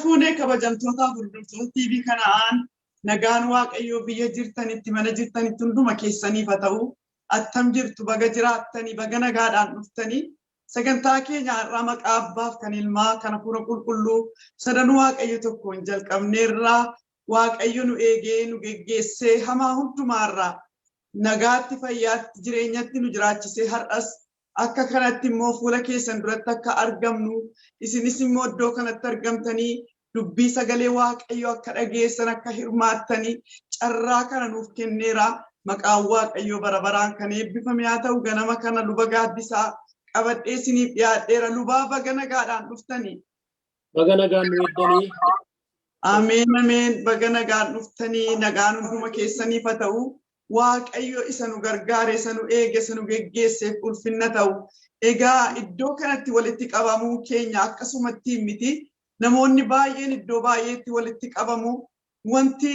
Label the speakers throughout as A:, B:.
A: fuunee kabajamtootaaf hordoftoota TV kana'aan nagaan Waaqayyoo biyya jirtanitti mana jirtanitti hunduma keessaniif haa ta'u. Attam jirtu baga jiraattanii baga nagaadhaan dhuftanii sagantaa keenya har'aa maqaa abbaaf kan ilmaa kan hafuura qulqulluu sadanuu Waaqayyo tokkoon jalqabneerraa Waaqayyo nu eegee nu geggeessee hamaa hundumaarraa nagaatti fayyaatti jireenyatti nu jiraachisee har'as akka kanatti immoo fuula keessan duratti akka argamnu isinis immoo iddoo kanatti argamtanii dubbii sagalee Waaqayyoo akka dhageessan akka hirmaattanii carraa kana nuuf kenneera. Maqaan Waaqayyoo bara baraan kan eebbifame haa ta'u ganama kana luba gaaddisaa qabadhee isiniif dhiyaadheera. Lubaa baga nagaadhaan dhuftanii.
B: Baga nagaan nu eeddanii.
A: Ameen ameen baga nagaan dhuftanii nagaan hunduma keessaniif haa ta'u. Waaqayyo isa nu gargaare isa nu eege isa nu geggeesseef ulfinna ta'u. Egaa iddoo kanatti walitti qabamuu keenya akkasumatti miti. Namoonni baay'een iddoo baay'eetti walitti qabamu. Wanti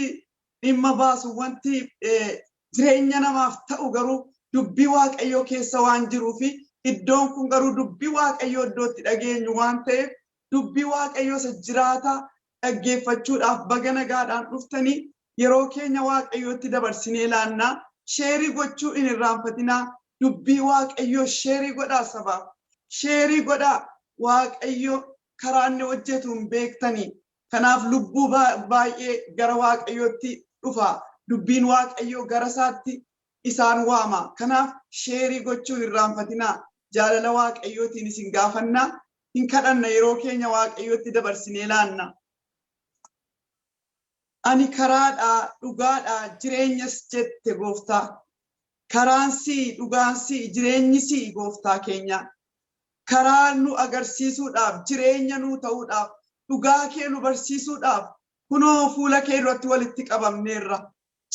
A: dhimma baasu wanti jireenya namaaf ta'u garuu dubbii Waaqayyoo keessa waan jiruufi iddoon kun garuu dubbii Waaqayyoo iddoo itti dhageenyu waan ta'eef dubbii Waaqayyoo isa jiraataa dhaggeeffachuudhaaf baga nagaadhaan dhuftanii yeroo keenya Waaqayyootti dabarsinee laannaa share gochuu hin irraanfatinaa dubbii Waaqayyoo share godhaa sabaaf share godhaa Waaqayyo karaa inni hojjetu hin beektanii kanaaf lubbuu baay'ee gara Waaqayyootti dhufa dubbiin Waaqayyoo gara isaatti isaan waama kanaaf share gochuu hin irraanfatinaa jaalala Waaqayyootiin isin gaafannaa hin kadhanna yeroo keenya Waaqayyootti dabarsinee laanna. Ani karaadhaa dhugaadhaa jireenyas jette gooftaa. Karaan sii dhugaan sii jireenyi sii gooftaa keenya. Karaa nu agarsiisuudhaaf jireenya nuu ta'uudhaaf dhugaa kee nu barsiisuudhaaf kunoo fuula kee duratti walitti qabamneerra.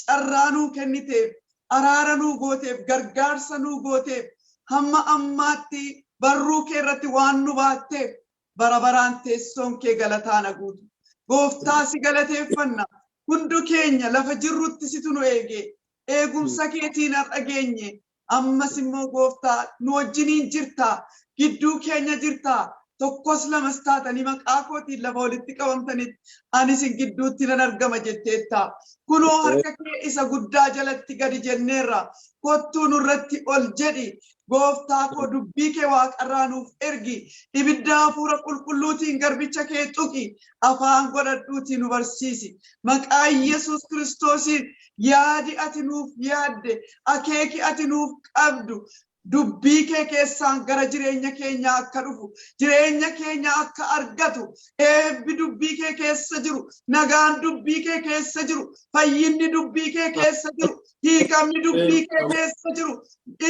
A: Carraa nuu kenniteef araara nuu gooteef gargaarsa nuu gooteef hamma ammaatti barruu kee irratti waan nu baatteef bara baraan teessoon kee galataan guutu. Gooftaa si galateeffanna. Hundu keenya lafa jirrutti situ nu eege. Eegumsa keetiin har'a geenye. Ammas immoo gooftaa nu wajjiniin jirtaa. Gidduu keenya jirtaa. Tokkos lamas taatanii maqaa kootiin lafa walitti qabamtanitti ani isin gidduutti nan argama jetteetta. Kunoo harka kee isa guddaa jalatti gadi jenneerra. Kottuu nurratti ol jedhi. Gooftaa koo dubbii kee waaqarraa nuuf ergi. Ibidda hafuura qulqulluutiin garbicha kee tuqi. Afaan godhadhuutii nu barsiisi. Maqaa Yesuus Kiristoosiin yaadi ati nuuf yaadde, akeeki ati nuuf qabdu, dubbii kee keessaan gara jireenya keenyaa akka dhufu, jireenya keenya akka argatu, eebbi dubbii kee keessa jiru, nagaan dubbii kee keessa jiru, fayyinni dubbii kee keessa jiru, hiikamni dubbii kee keessa jiru,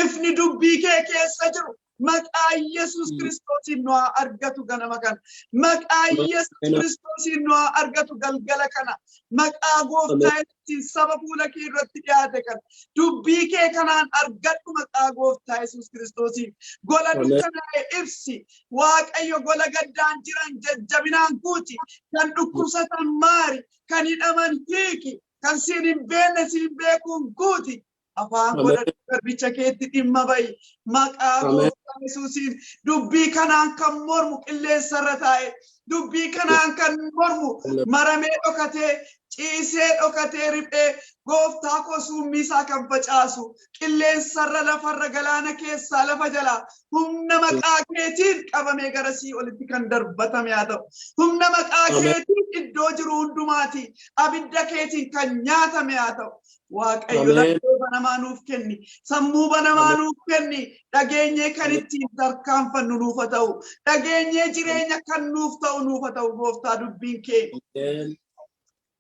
A: ifni dubbii kee keessa jiru, maqaa Yesuus Kiristoosiin nu haa argatu ganama kana. Maqaa Yesuus Kiristoosiin nu haa argatu galgala kana. Maqaa gooftaa Yesuusiin saba fuula kee irratti dhiyaate kana. Dubbii kee kanaan argadhu maqaa gooftaa Yesuus Kiristoosiin. Gola dukkanaa'e ibsi. Waaqayyo gola gaddaan jiran jajjabinaan guuti. Kan dhukkubsatan maari. Kan hidhaman hiiki. Kan siin hin beekne siin beekuun guuti. Afaan godhadhu garbicha keetti dhimma ba'i. Maqaa gooftaa Yesuusiin dubbii kanaan kan mormu qilleensarra taa'e. Dubbii kanaan kan mormu maramee dhokatee ciisee dhokatee riphee gooftaa koo summii isaa kan facaasu qilleensarra lafarra galaana keessaa lafa jalaa humna maqaa keetiin qabamee gara sii olitti kan darbatame haa ta'u. Humna maqaa keetiin iddoo jiru hundumaati abidda keetiin kan nyaatame haa ta'u. Waaqayyo laphee banamaa nuuf kenni. Sammuu banamaa nuuf kenni. Dhageenyee kan ittiin tarkaanfannu nuuf haa ta'u. Dhageenyee jireenya kan nuuf ta'u nuuf haa ta'u gooftaa dubbiin kee.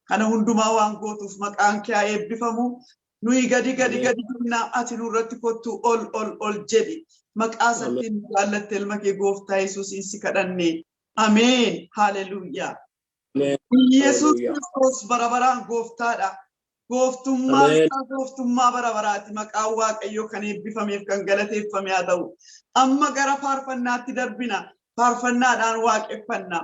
A: Kana hundumaa waan gootuuf maqaan kee haa eebbifamu. Nuyi gadi gadi gadi jennaa ati nurratti kottu ol ol ol jedhi. Maqaa isattiin nu jaallatte ilma kee gooftaa Yesuusiin si kadhanne. Ameen. Haaleluyyaa. Yesuus Kiristoos bara baraan gooftaadha. Gooftummaan isaa gooftummaa bara baraati. Maqaan Waaqayyoo kan eebbifameef kan galateeffame haa ta'u. Amma gara faarfannaatti darbina. Faarfannaadhaan waaqeffanna.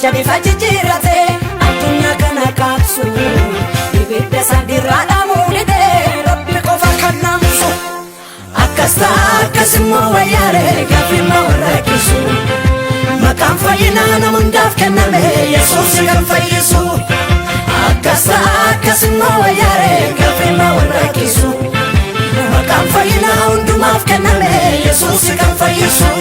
C: Gurraacha bifa jijjiirrate addunyaa kana qaabsu. Ibidda sadiirraa dhaamuu dide Rabbi qofa kan naamsu. Akkas ta'a akkas immoo wayyaare gaaffii warra rakkisu. Maqaan fayyinaa nama hundaaf kenname Yesuus kan fayyisu. Akkas ta'a akkas immoo wayyaare gaaffii warra rakkisu. Maqaan fayyinaa hundumaaf kenname Yesuus kan fayyisu.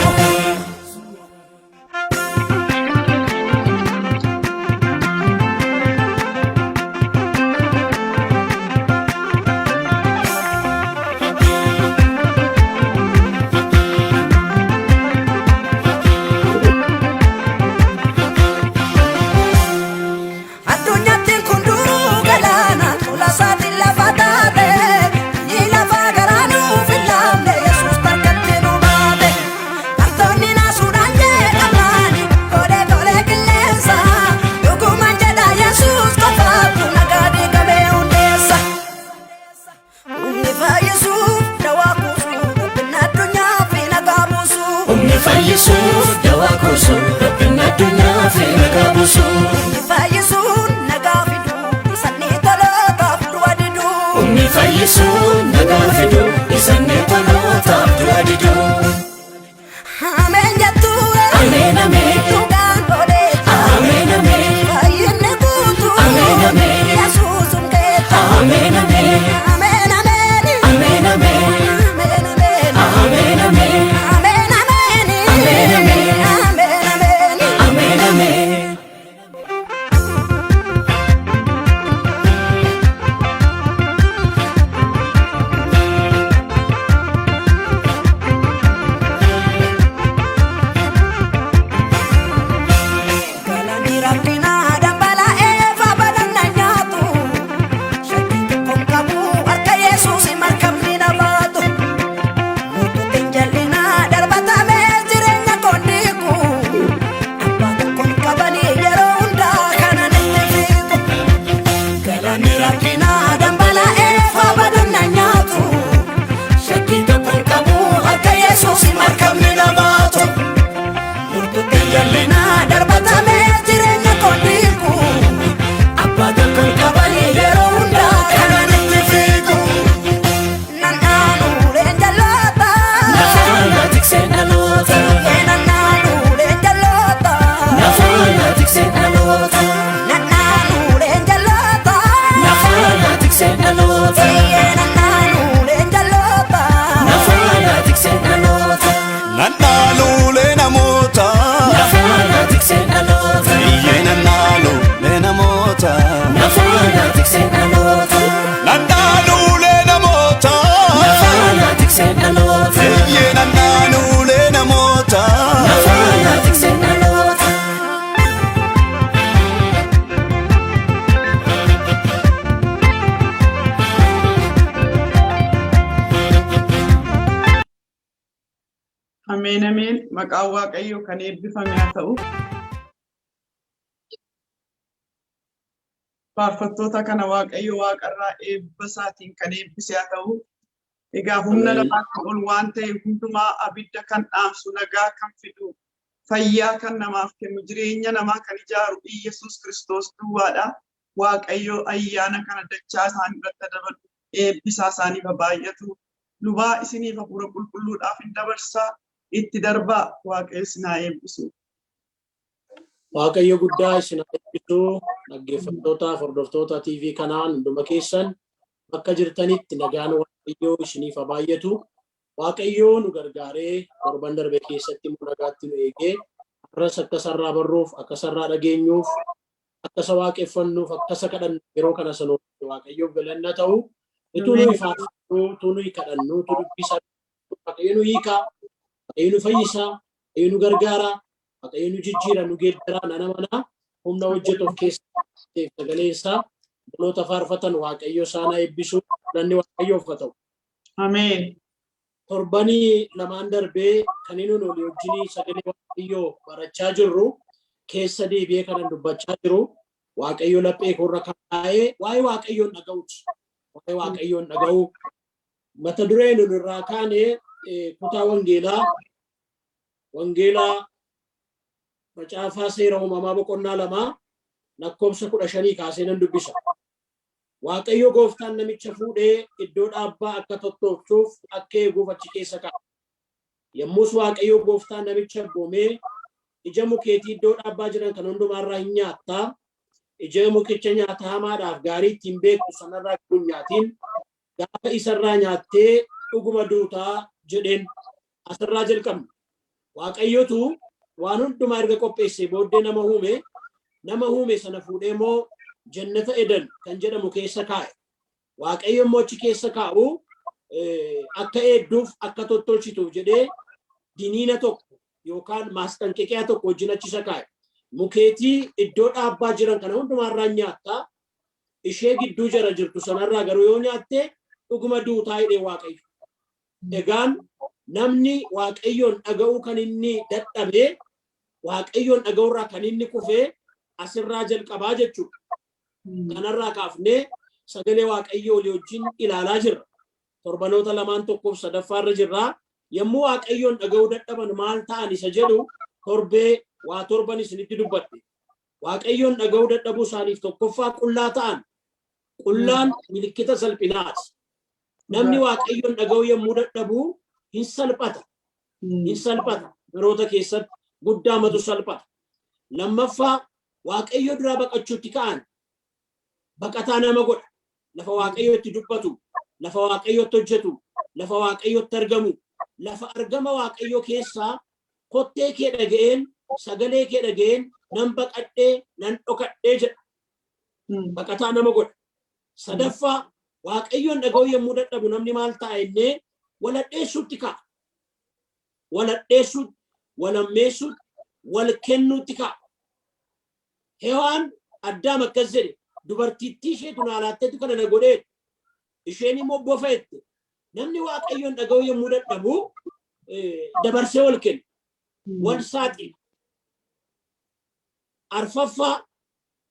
C: Addunyaatti kun duruu galaana tola isaatiin lafa taate. Biyyi lafaa garaa nuuf hin laafne Yesuus tarkatti nu baate. Tartoonni naasuudhaan jeeqamani tolee tolee qilleensa. Dhugumaan jedha Yesuus qofaatu nagaa diigamee hundeessa. Humni fayyisuuf dawaa kuusu Rabbin addunyaa fi nagaa buusu.
D: Humni fayyisuuf dawaa kuusu Rabbiin addunyaa fi nagaa buusu.
C: Humni fayyisuun nagaa fidu isaan tolootaaf du'a didu.
D: Humni fayyisuun nagaa fidu isaan tolootaaf du'a didu.
C: Ameen jettu.
D: Ameen ameen.
C: Dhugaan godheetta.
D: Ameen ameen.
C: Fayyinni guutuu.
D: Ameen ameen.
C: Yesuusun keetta.
D: Ameen ameen.
C: Ameen ameen.
D: Ameen ameen.
C: Ameen ameen.
D: Ameen ameen.
C: Ameen ameen.
D: Ameen ameen.
C: Ameen ameen.
D: Ameen ameen.
C: Galanni rakkina dambalaa'ee faabadannaa nyaatu. Shakkii tokkoon qabu harka Yesuus markabni na baatu. Mutuutiin jal'inaa darbatamee jireenya koon diigu. Abbaa tokkoon qabanii yeroo hundaa kanan itti fiigu. Galanni rakkina dambalaa'ee faabadannaa nyaatu. Shakkii tokkoon qabu harka Yesuus markabni na baatu. Murtuutti jal'inaa darbatamee jireenya koon diigu. Abbaa tokkoon qabanii yeroo hundaa kanan itti fiigu. Nannaanuu leenjaloota.
D: Nafaana tiksee dhaloota.
C: Nannaanuu leenjaloota.
D: Nafaana tiksee dhaloota.
C: Nannaanuu leenjaloota.
D: Nafaana tiksee dhaloota.
C: Nannaanuu leenjaloota.
D: Nafaana tiksee dhaloota.
E: Nannaaluulee namoota.
D: Nafaana tiksee dhaloota.
E: Iyyee nannaaluulee namoota.
D: Nafaana tiksee dhaloota.
E: Nannaaluulee namoota.
D: Nafaana tiksee dhaloota.
E: Iyyee nannaaluulee namoota.
D: Nafaana tiksee dhaloota.
A: Ameen ameen. Maqaan Waaqayyoo kan eebbifame haa ta'u. Faarfattoota kana Waaqayyo waaqarraa eebba isaatiin kan eebbise haa ta'u. Egaa humna
B: Ameen.
A: lafaa ol waan ta'e hundumaa abidda kan dhaamsu, nagaa kan fidu, fayyaa kan namaaf kennu, jireenya namaa kan ijaaru Iyyasuus Kiristoos duwwaadha. Waaqayyo ayyaana kana dachaa isaanii irratti dabalu, eebbisaa isaaniif haa baay'atu. Lubaa isiniif hafuura qulqulluudhaaf hin dabarsaa, itti darbaa. Waaqayyo isin haa eebbisu.
B: Waaqayyo guddaa isin haa eebbisu. Dhaggeeffattootaaf hordoftoota TV kanaan hunduma keessan bakka jirtanitti nagaan Waaqayyoo isiniif haa baay'atu. Waaqayyoo nu gargaaree torban darbe keessatti immoo nagaatti nu eegee har'as akka sarraa barruuf, akka sarraa dhageenyuuf, akka isa waaqeffannuuf, akka isa kadhannu yeroo kana sana Waaqayyoof galanna ta'u. Utuu nuyi faarfannu, utuu nuyi kadhannu, utuu dubbisaa Waaqayyo nu hiikaa, Waaqayyo nu fayyisaa, Waaqayyo nu gargaaraa, Waaqayyo nu jijjiira, nu geeddaraa, nana manaa humna hojjetu of keessaa sagalee isaa obboloota faarfatan Waaqayyo isaan haa eebbisu, galanni Waaqayyoof haa ta'u.
A: Ameen.
B: Torbanii lamaan darbee kan inni nuyi wajjin sagalee Waaqayyoo barachaa jirru keessa deebi'ee kanan dubbachaa jiru Waaqayyo laphee koorra kaa'ee waa'ee Waaqayyoon dhaga'uuti. Waa'ee Waaqayyoon dhaga'uu. Mata duree nun irraa kaane kutaa wangeelaa wangeelaa Macaafaa Seera Uumamaa boqonnaa 2 lakkoofsa 15 kaasee nan dubbisa. Waaqayyo gooftaan namicha fuudhee iddoo dhaabbaa akka tottolchuuf akka eeguuf achi keessa kaa'e. Yommus Waaqayyo gooftaan namicha abboomee, ija mukeetii iddoo dhaabbaa jiran kan hundumaarraa hin nyaattaa, ija mukicha nyaata hamaadhaaf gaarii ittiin beektu sanarraa garuu hin nyaatiin, gaafa isarraa nyaattee dhuguma duutaa jedheen. Asirraa jalqabna. Waaqayyotu waan hundumaa erga qopheessee booddee nama uume, nama uume sana fuudhee immoo jannata Eden kan jedhamu keessa kaa'e. Waaqayyo immoo achi keessa kaa'u akka eedduuf akka tottolchituuf jedhee diniina tokko yookaan maasxanqeqiyaa tokko wajjin achi isa kaa'e. Mukeetii iddoo dhaabbaa jiran kana hundumaarraa nyaatta, ishee gidduu jara jirtu sanarraa garuu yoo nyaatte dhuguma duutaa jedhee Waaqayyo. Egaan namni Waaqayyoon dhaga'uu kan inni dadhabe, Waaqayyoon dhaga'uurraa kan inni kufe asirraa jalqabaa jechuudha. Kanarraa kaafnee sagalee Waaqayyoo walii wajjin ilaalaa jirra. Torbanoota lamaan tokkoof sadaffaarra jirra. Yommuu Waaqayyoon dhaga'uu dadhaban maal ta'an isa jedhu torbee waa torban isinitti dubbadhe. Waaqayyoon dhaga'uu dadhabuu isaaniif tokkoffaa qullaa ta'an. Qullaan milikkita salphinaati. Namni Waaqayyoon dhaga'uu yommuu dadhabu hin salphata. Hin salphata. Baroota keessatti guddaamatu salphata. Lammaffaa, Waaqayyo duraa baqachuutti ka'an. Baqataa nama godha. Lafa Waaqayyo itti dubbatu, lafa Waaqayyo itti hojjetu, lafa Waaqayyo itti argamu, lafa argama Waaqayyo keessaa kottee kee dhaga'een, sagalee kee dhaga'een nan baqadhee, nan dhokadhee jedha. Baqataa nama godha. Sadaffaa, Waaqayyoon dhaga'uu yommuu dadhabu namni maal ta'a innee waladheessuutti ka'a. Waladheessuutti, walammeessuutti, wal kennuutti ka'a. Hewaan Addaam akkas jedhe, dubartittii isheetu naa laattetu kana na godhee, isheen immoo bofa jette. Namni Waaqayyoon dhaga'uu yommuu dadhabu dabarsee wal kenna. Wal saaxila. Arfaffaa,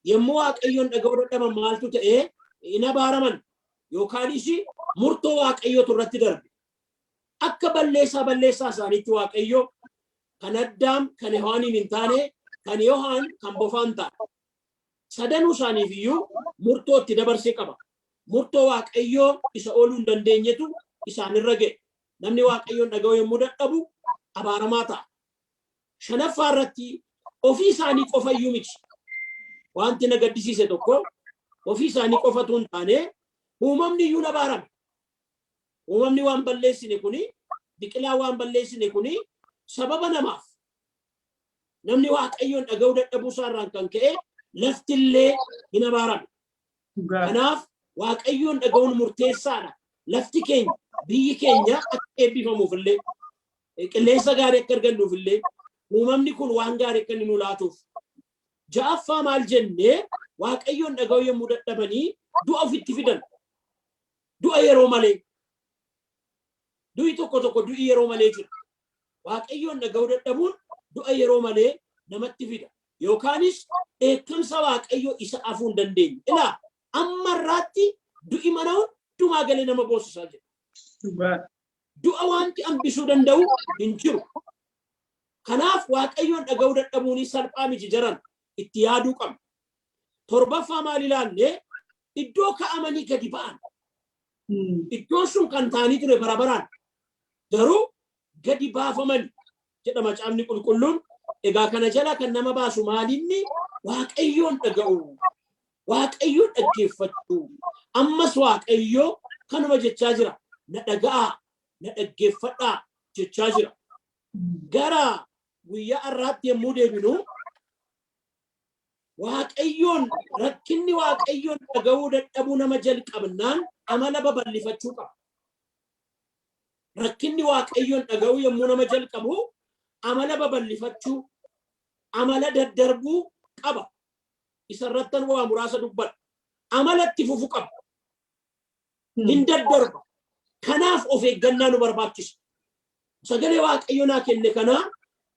B: yommuu Waaqayyoon dhaga'uu dadhaban maaltu ta'e? In abaaraman yookaanis murtoo Waaqayyootu irratti darbe. Akka balleessaa balleessaa isaaniitti Waaqayyo kan Addaam kan Hewaaniin hin taane, kan Yohaan kan bofaan taane. Sadanuu isaaniif iyyuu murtoo itti dabarse qaba. Murtoo Waaqayyoo isa ooluu hin dandeenyetu isaanirra ga'e. Namni Waaqayyoon dhaga'uu yommuu dadhabu abaaramaa ta'a. Shanaffaa irratti, ofii isaanii qofa iyyuu miti. Wanti na gaddisiise tokko, ofii isaanii qofatu hin taane, uumamni iyyuu abaarame. Uumamni waan balleessine kuni, biqilaa waan balleessine kuni sababa namaaf. Namni Waaqayyoon dhaga'uu dadhabuu isaa irraan kan ka'e laftillee hin abaarame. Kanaaf Waaqayyoon dhaga'uun murteessaadha. Lafti keenya, biyyi keenya akka eebbifamuuf illee, qilleensa gaarii akka argannuuf illee, uumamni kun waan gaarii akka inni nu laatuuf. Ja'affaa maal jennee? Waaqayyoon dhaga'uu yommuu dadhabanii du'a ofitti fidan. Du'a yeroo malee. Du'i tokko tokko du'i yeroo malee jira. Waaqayyoon dhaga'uu dadhabuun du'a yeroo malee namatti fida. Yookaanis dheekkamsa Waaqayyoo isa afuu hin dandeenye. Ilaa, amma irraatti du'i mana hundumaa galee nama boosisaa jira. Du'a wanti hambisuu danda'u hin jiru. Kanaaf Waaqayyoon dhaga'uu dadhabuun salphaa miti, jaran itti yaaduu qabna. Torbaffaa maal ilaalle? Iddoo ka'amanii gadi ba'an. Iddoon sun kan ta'anii ture bara baraan. Garuu gadi baafaman jedha Macaafni Qulqulluun. Egaa kana jala kan nama baasu maalinni? Waaqayyoon dhaga'u. Waaqayyoon dhaggeeffachuu. Ammas Waaqayyoo kanuma jechaa jira. Na dhaga'aa, na dhaggeeffadhaa jechaa jira. Gara guyyaa har'aatti yommuu deebinu, Waaqayyoon rakkinni Waaqayyoon dhaga'uu dadhabuu nama jalqabnaan amala babal'ifachuu qaba. Rakkinni Waaqayyoon dhaga'uu yommuu nama jalqabu amala babal'ifachuu, amala daddarbuu qaba. Isarrattan waa muraasa dubbadha. Amala itti fufu qaba. Hin daddarba. Kanaaf of eeggannaa nu barbaachisa. Sagalee Waaqayyo naa kenne kanaa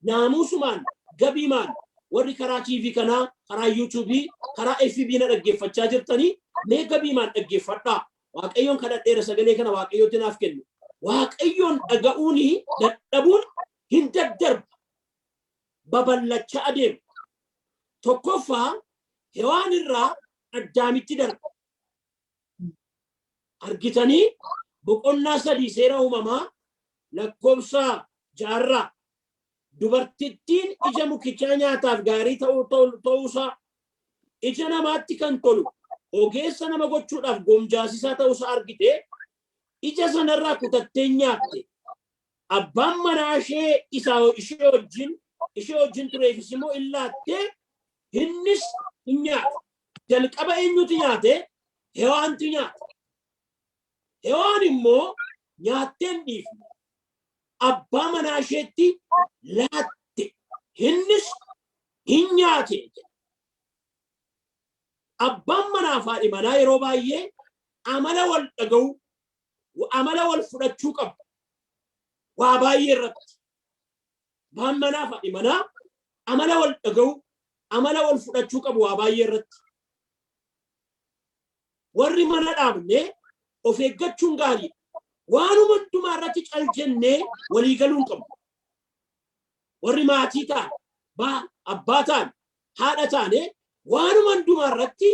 B: naamusumaan, gabiimaan, warri karaa TV kanaa, karaa YouTube, karaa FB na dhaggeeffachaa jirtanii, mee gabiimaan dhaggeeffadhaa. Waaqayyoon kadhadheera, sagalee kana Waaqayyootti naaf kennu. Waaqayyoon dhaga'uuni dadhabuun hin daddarba. Babal'achaa adeema. Tokkoffaa, Hewaan irraa Addaamitti darba. Argitanii, boqonnaa 3 Seera Uumamaa lakkoofsa 6rraa, dubartittiin ija mukichaa nyaataaf gaarii ta'uusaa, ija namaatti kan tolu, ogeessa nama gochuudhaaf gomjaasisaa ta'uusaa argite, ija sanarraa kutattee nyaatte. Abbaan manaa ishee isa ishee wajjin tureefis immoo in laatte, innis hin nyaate. Jalqaba eenyutu nyaate? Hewaantu nyaate. Hewaan immoo nyaattee hin dhiifne. Abbaa manaa isheetti laatte. Innis hin nyaate. Abbaan manaa fi haadhi manaa yeroo baay'ee amala wal dhaga'uu, amala wal fudhachuu qabu. Waa baay'ee irratti. Abbaan manaa fi haadhi manaa amala wal dhaga'uu, amala wal fudhachuu qabu waa baay'ee irratti. Warri mana dhaabne of eeggachuun gaariidha. Waanuma hundumaa irratti cal jennee walii galuu hin qabnu. Warri maatii ta'an, abbaa ta'an, haadha taane, waanuma hundumaa irratti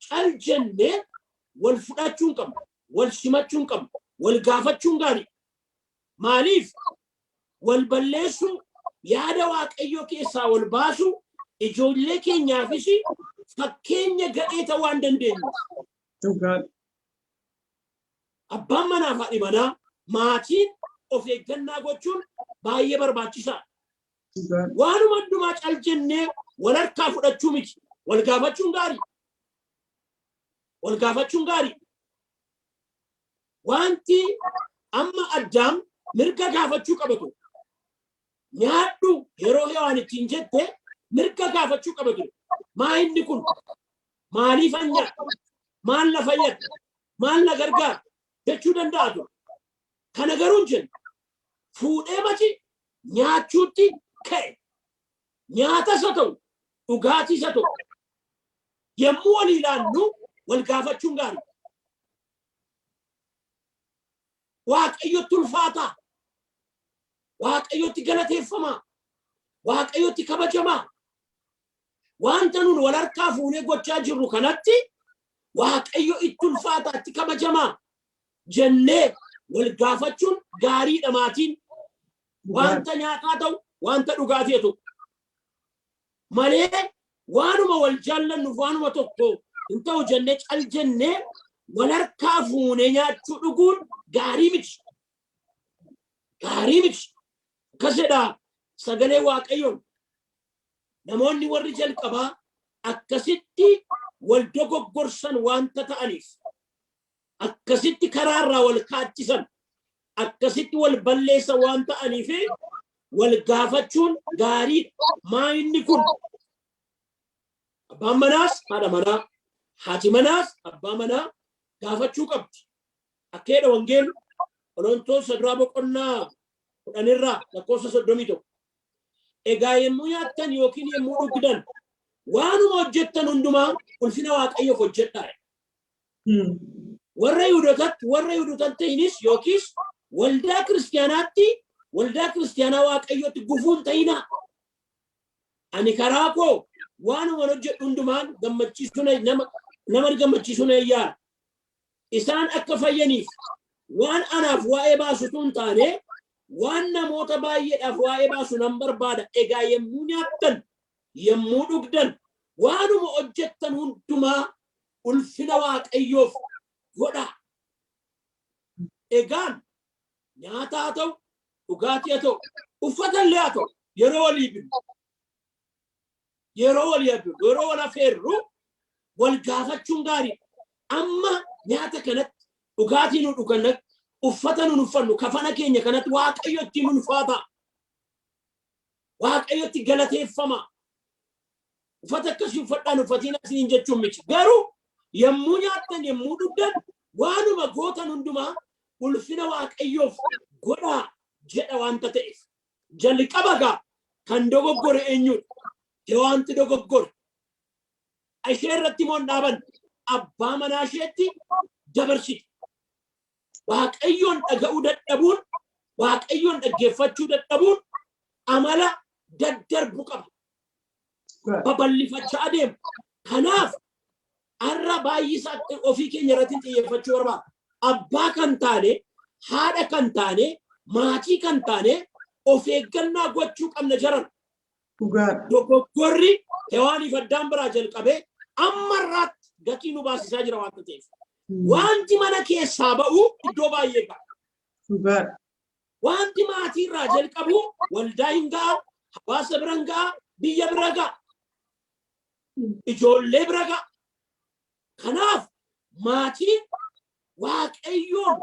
B: cal jennee wal fudhachuu hin qabnu. Wal simachuu hin qabnu. Wal gaafachuun gaariidha. Maaliif? Wal balleessuu, yaada Waaqayyoo keessaa wal baasuu, ijoollee keenyaafis fakkeenya gadhee ta'uu waan dandeenyuuf. Abbaan manaa fi haadhi manaa, maatiin of eeggannaa gochuun baay'ee barbaachisaadha. Waanuma hundumaa cal jennee wal harkaa fudhachuu miti. Wal gaafachuun gaarii. Wal gaafachuun gaarii. Wanti amma Addaam mirga gaafachuu qabatu. Nyaadhu yeroo Hewaan ittiin jette mirga gaafachuu qabatu. Maa inni kun? Maaliifan nyaadha? Maal na fayyada? Maal na gargaara? Jechuu danda'a ture. Kana garuu hin jenne. Fuudhee maci nyaachuutti ka'e. Nyaatas haa ta'u, dhugaatiis haa ta'u, yommuu walii ilaannu wal gaafachuun gaarii. Waaqayyotti ulfaataa. Waaqayyotti galateeffamaa. Waaqayyotti kabajamaa. Wanta nun wal harkaa fuunee gochaa jirru kanatti Waaqayyo itti ulfaataa, itti kabajamaa jennee wal gaafachuun gaariidha maatiin. Wanta nyaataa ta'u, wanta dhugaatii ta'u. Malee waanuma wal jaallannuuf waanuma tokko hin ta'u jennee cal jennee wal harkaa fuunee nyaachuu dhuguun gaarii miti. Gaarii miti. Akkas jedha sagalee Waaqayyoon. Namoonni warri jalqabaa akkasitti wal dogoggorsan wanta ta'aniif, akkasitti karaarraa wal kaachisan, akkasitti wal balleessan waan ta'aniif, wal gaafachuun gaariidha. Maa inni kun? Abbaan manaas haadha manaa, haati manaas abbaa manaa gaafachuu qabdi. Akka jedha Wangeelli Qorontoos duraa boqonnaa 10rraa lakkoofsa 31. Egaa yommuu nyaattan yookiin yommuu dhugdan, waanuma hojjettan hundumaa ulfina Waaqayyoof hojjedhaa. Warra Yihudootatti, warra Yihudoota ta'inis, yookiis waldaa kiristaanaatti, waldaa kiristaanaa Waaqayyootti gufuu hin ta'inaa. Ani karaa koo waanuma hojjedhu hundumaan gammachiisuu nama gammachiisuu nan yaala. Isaan akka fayyaniif waan anaaf waa'ee baasu utuu hin taane, waan namoota baay'eedhaaf waa'ee baasu nan barbaada. Egaa yommuu nyaattan, yommuu dhugdan, waanuma hojjettan hundumaa ulfina Waaqayyoof godhaa. Egaan nyaata haa ta'u, dhugaatii haa ta'u, uffata illee haa ta'u, yeroo walii binnu, yeroo walii binnu, yeroo wal afeerru wal gaafachuun gaariidha. Amma nyaata kanatti, dhugaatii nu dhuganatti, uffata nu uffannu, kafana keenya kanatti Waaqayyo ittiin ulfaata. Waaqayyotti galateeffama. Uffata akkasii uffadhaan uffatiin isiniin jechuun miti. Garuu yommuu nyaattan, yommuu dhugdan, waanuma gootan hundumaa ulfina Waaqayyoof godhaa jedha wanta ta'eef. Jalqaba gaa kan dogoggore eenyudha? Hewaanti dogoggore. Ishee irratti immoo hin dhaaban, abbaa manaa isheetti dabarsite. Waaqayyoon dhaga'uu dadhabuun, Waaqayyoon dhaggeeffachuu dadhabuun amala daddarbu qaba. Babal'ifachaa adeema. Kanaaf har'a baay'isaa ofii keenya irratti xiyyeeffachuu barbaada. Abbaa kan taane, haadha kan taane, maatii kan taane of eeggannaa gochuu qabna jaran. Dogoggorri Hewaaniif Addaam biraa jalqabee amma irraatti gatii nu baasisaa jira waanta ta'eef. Wanti mana keessaa ba'u iddoo baay'ee ga'a. Wanti maatii irraa jalqabu waldaa hin ga'a, hawaasa bira hin ga'a, biyya bira ga'a. Ijoollee bira ga'a. Kanaaf maatiin Waaqayyoon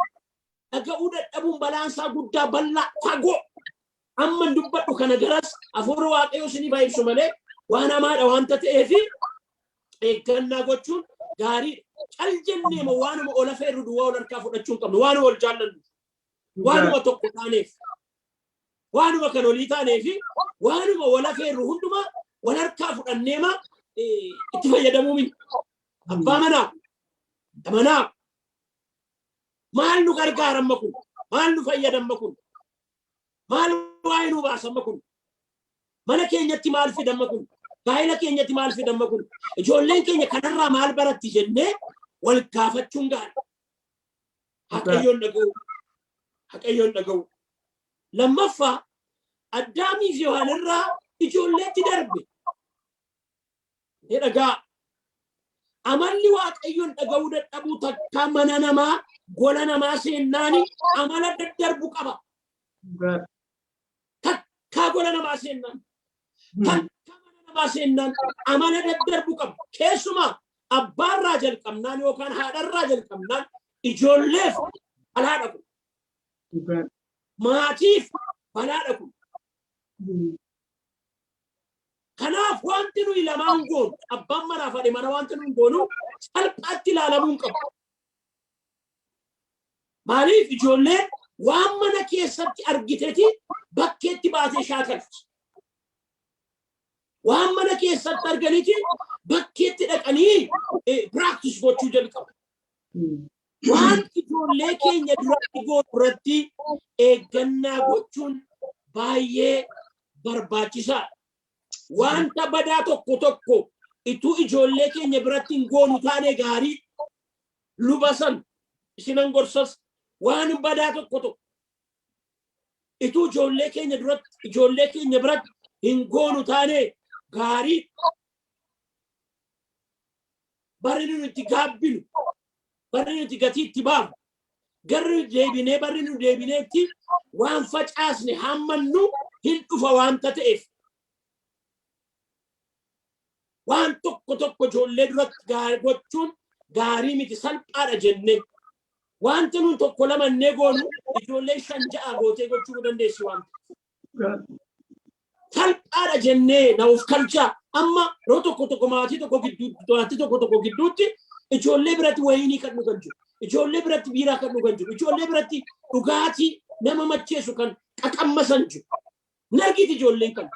B: dhaga'uu dadhabuun balaansaa guddaa, bal'aa, fagoo. Amma dubbadhu kana garas hafuurri Waaqayyoo isinii ibsu malee waan hamaadha waanta ta'eef eeggannaa gochuun gaariidha. Cal jennee moo waanuma ol afeerru duwwaa ol harkaa fudhachuu hin qabnu. Waanuma ol jaallannu. Waanuma tokko taaneef. Waanuma kan olii taaneef waanuma wal afeerru hundumaa wal harkaa fudhanneema itti fayyadamuu miti. Abbaa manaa, manaa maal nu gargaara amma kun? Maal nu fayyada amma kun? Maal waa'ee nu baasa amma kun? Mana keenyatti maal fida amma kun? Gaa'ela keenyatti maal fida amma kun? Ijoolleen keenya kanarraa maal baratti jennee wal gaafachuun gaariidha. Waaqayyoon dhaga'u. Waaqayyoon dhaga'u. Lammaffaa, Addaamii fi Hewaan irraa ijoolleetti darbe. Ni dhagaa. Amalli Waaqayyoon dhaga'uu dadhabuu takkaa mana namaa, gola namaa seennaani amala daddarbu qaba. Takkaa gola namaa seennaan, takkaa mana namaa seennaan amala daddarbu qaba. Keessumaa abbaarraa jalqabnaan yookaan haadharraa jalqabnaan ijoolleef balaadha kun. Maatiif balaadha kun. Kanaaf wanti nuyi lamaan goonu, abbaan manaa fi haadhi mana wanti nuyi goonu salphaatti ilaalamuu hin qabu. Maaliif? Ijoolleen waan mana keessatti argiteti bakkeetti baatee shaakalti. Waan mana keessatti arganiti bakkeetti dhaqanii practice gochuu jalqabu. Waan ijoollee keenya duratti goonu irratti eeggannaa gochuun baay'ee barbaachisaadha. Wanta badaa tokko tokko ituu ijoollee keenya biratti hin goonu taane gaarii. Luba san isinan gorsas, waan badaa tokko tokko ituu ijoollee keenya duratti, ijoollee keenya biratti hin goonu taane gaarii. Barri nuti itti gaabbinu, barri nuti gatii itti baafnu, garri nuti deebinee, barri nu deebineetti waan facaasne hammannu hin dhufa waanta ta'eef. Waan tokko tokko ijoollee duratti gochuun gaarii miti salphaadha jennee. Wanti nun tokko lamannee goonu ijoollee shan ja'a gootee gochuu dandeessi waan salphaadha jennee na of kalchaa. Amma yeroo tokko tokko maatii tokko gidduu, maatii tokko tokko gidduutti ijoollee biratti wayinii kan dhugan jiru, ijoollee biratti biiraa kan dhugan jiru, ijoollee biratti dhugaatii nama macheessu kan qaqammasan jiru. Nargiti ijoolleen kan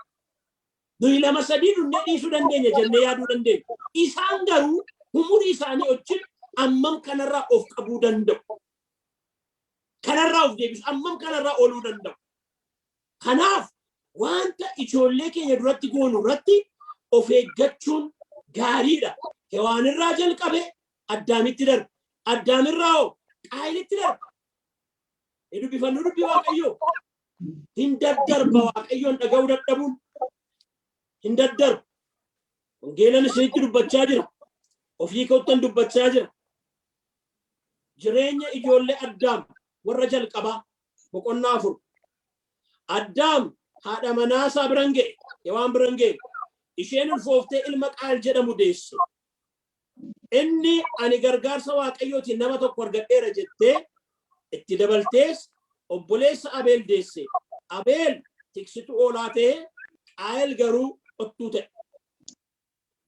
B: nuyi lama sadii dhunnee dhiisuu dandeenya jennee yaaduu dandeenya. Isaan garuu umurii isaanii wajjin ammam kanarraa of qabuu danda'u? Kanarraa of deebisu, ammam kanarraa ooluu danda'u? Kanaaf wanta ijoollee keenya duratti goonu irratti of eeggachuun gaariidha. Hewaanirraa jalqabe Addaamitti darbe. Addaamirraa hoo Qaayilitti darbe. Ni dubbifannu dubbii Waaqayyoo. Hin daddarba, Waaqayyoon dhaga'uu dadhabuun. Hin daddarba. Wangeelan isinitti dubbachaa jira. Ofii koottan dubbachaa jira. Jireenya ijoollee Addaam warra jalqabaa, boqonnaa 4. Addaam haadha manaasaa biran ga'e. Hewaan biran ga'e. Isheen ulfooftee ilma Qaayil jedhamu deesse. Inni, "Ani gargaarsa Waaqayyootiin nama tokko argadheera" jettee, itti dabaltees obboleessa Abeel deesse. Abeel tiksituu oolaa ta'e, Qaayil garuu qottuu ta'e.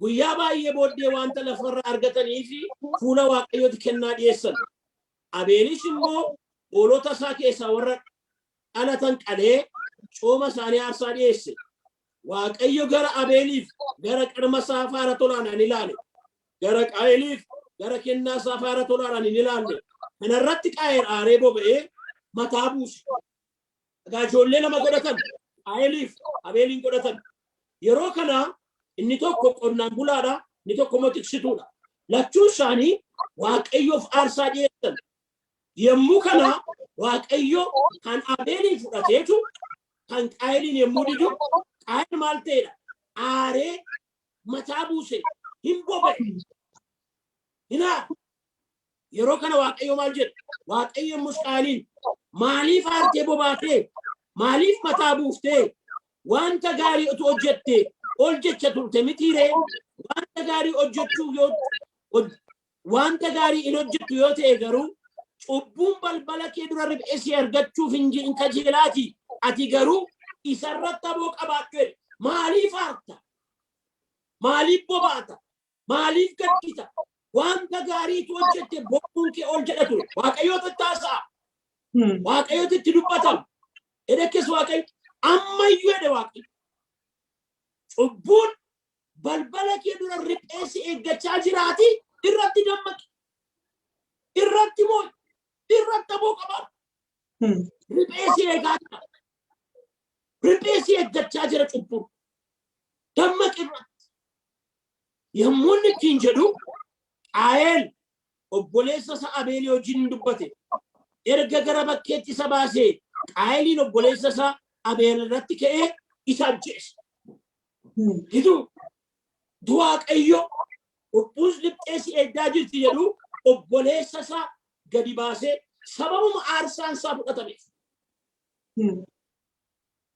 B: Guyyaa baay'ee booddee wanta lafarraa argatanii fi fuula Waaqayyooti kennaa dhiyeessan. Abeelis immoo hoolota isaa keessaa warra dhalatan qalee cooma isaanii aarsaa dhiyeesse. Waaqayyo gara Abeeliif gara qarma isaa faara tolaadhaan ilaale. Gara Qaayeliif gara kennaa isaa faara tolaadhaan hin ilaalle. Kana irratti Qaayel aaree boba'ee mataa buuse. Egaa ijoollee lama godhatan. Qaayeliif Abeeliin godhatan. Yeroo kana inni tokko qonnaan bulaadha, inni tokko immoo tiksituudha. Lachuun isaanii Waaqayyoof aarsaa dhiyeessan. Yommuu kana Waaqayyo kan Abeeliin fudhateetu kan Qaayeliin yommuu didu, Qaayel maal ta'edha? Aaree mataa buuse, hin boba'e. Hin aare. Yeroo kana Waaqayyo maal jedhe? Waaqayyo yommus Qaayeliin, maaliif aartee bobaatee? Maaliif mataa buuftee? Wanta gaarii utuu hojjette ol jecha turte mitiiree? Wanta gaarii hojjechuu yoo wanta gaarii hin hojjettu yoo ta'e garuu cubbuun balbala kee dura riphee si argachuuf hin kajeelaati. Ati garuu isarratti aboo qabaadhu jedhe. Maaliif aarta? Maaliif bobaata? Maaliif gaddita? Wanta gaariitu hojjette bobbuun kee ol jedha ture. Waaqayyootu itti haasa'a. Waaqayyootu itti dubbatama. Edhekkes Waaqayyo ammayyuu jedhe Waaqayyo. Cubbuun balbala kee dura riphee si eeggachaa jiraati, irratti dammaqi. Irratti moo'i. Irratti aboo qabaadhu. Riphee si eegaa jira. Riphee si eeggachaa jira cubbuun. Dammaqi irratti. Yommuu inni ittiin jedhu, Qaayeel obboleessa isaa Abeelii wajjin dubbate. Erga gara bakkeetti isa baasee, Qaayeliin obboleessa isaa Abeel irratti ka'ee isa ajjeese. Gituu Waaqayyo cubbuus riphee si eeggaa jirti jedhu, obboleessa isaa gadi baasee sababuma aarsaan isaa fudhatameef.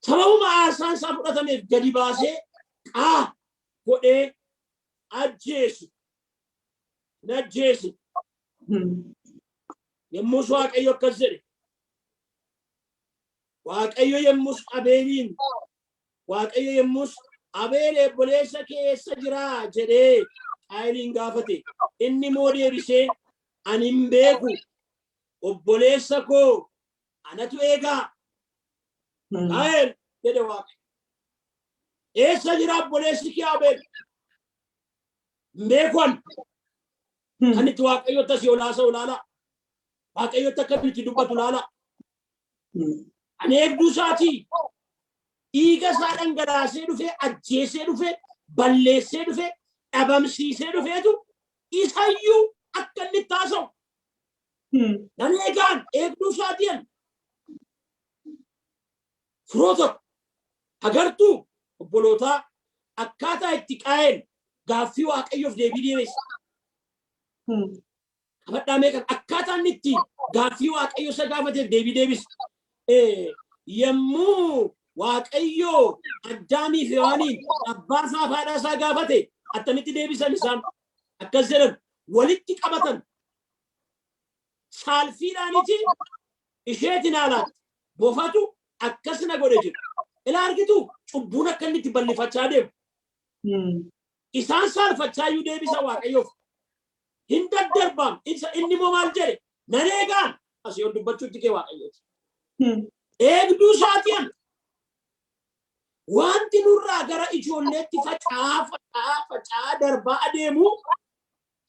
B: Sababuma aarsaan isaa fudhatameef gadi baasee qaa godhee ajjeese. Ajjeese. Yommus Waaqayyo akkas jedhe. Waaqayyo yommus Abeeliin, Waaqayyo yommus, "Abeel, obboleessa kee eessa jiraa?" jedhee Qaayiliin gaafate. Inni immoo deebisee, "Ani hin beeku. Obboleessa koo anatu eegaa?" "Qaayel," jedhe Waaqayyo. "Eessa jira obboleessi kee Abeel?" "Hin beeku ani." Kan itti Waaqayyotti asii ol haasa'u ilaala. Waaqayyotti akka inni itti dubbatu ilaala. "Ani eegduu isaatii? Dhiiga isaa dhangalaasee dhufee, ajjeesee dhufee, balleessee dhufee, dhabamsiisee dhufeetu isayyuu akka inni itti haasa'u. Nan eegaan, eegduu isaatii ani." Firoota, agartuu, obbolootaa, akkaataa itti Qaayel gaaffii Waaqayyoof deebii deebise. Qabadhaa meeqan akkaataa inni itti gaaffii Waaqayyo isa gaafateef deebii deebise. Yommuu Waaqayyo Addaamii fi Hewaaniin abbaa isaa fi haadha isaa gaafate, attamitti deebisan isaan? Akkas jedhan, walitti qabatan. Saalfiidhaaniti isheetiin haalaatti bofatu akkas na godhe jedhu. Ilaa, argitu, cubbuun akka inni itti bal'ifachaa deemu. Isaan saalfachaa iyyuu deebisa Waaqayyoof. Hin daddarbaam. Isa inni immoo maal jedhe? "Nan eegaan." Asii ol dubbachuutti kee Waaqayyooti. "Eegduu isaatii ani." Wanti nurraa gara ijoolleetti faca'aa faca'aa faca'aa darbaa adeemu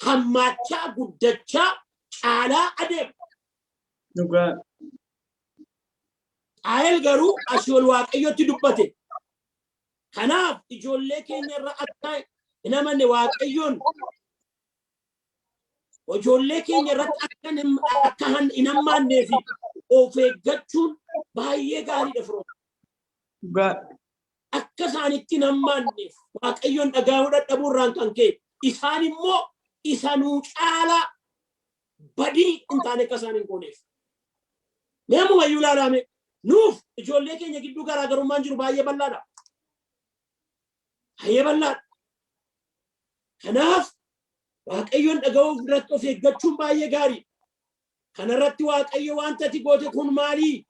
B: hammaachaa, guddachaa, caalaa adeema.
A: Dhugaa.
B: Qaayel garuu asii ol Waaqayyotti dubbate. Kanaaf ijoollee keenya irra akka hin amanne, Waaqayyoon ijoollee keenya irratti akka hin hammaannee fi of eeggachuun baay'ee gaariidha, firoota.
A: Dhugaa.
B: Akka isaanitti hin hammaanneef, Waaqayyoon dhaga'uu dadhabuu irraan kan ka'e isaan immoo isa nuu caalaa badii hin taane akka isaan hin gooneef. Mee ammumayyuu ilaalame, nuuf ijoollee keenya gidduu garaagarummaan jiru baay'ee bal'aadha. Baay'ee bal'aadha. Kanaaf Waaqayyoon dhaga'uuf irratti of eeggachuun baay'ee gaariidha. Kanarratti Waaqayyo, "Wanta ati goote kun maalii?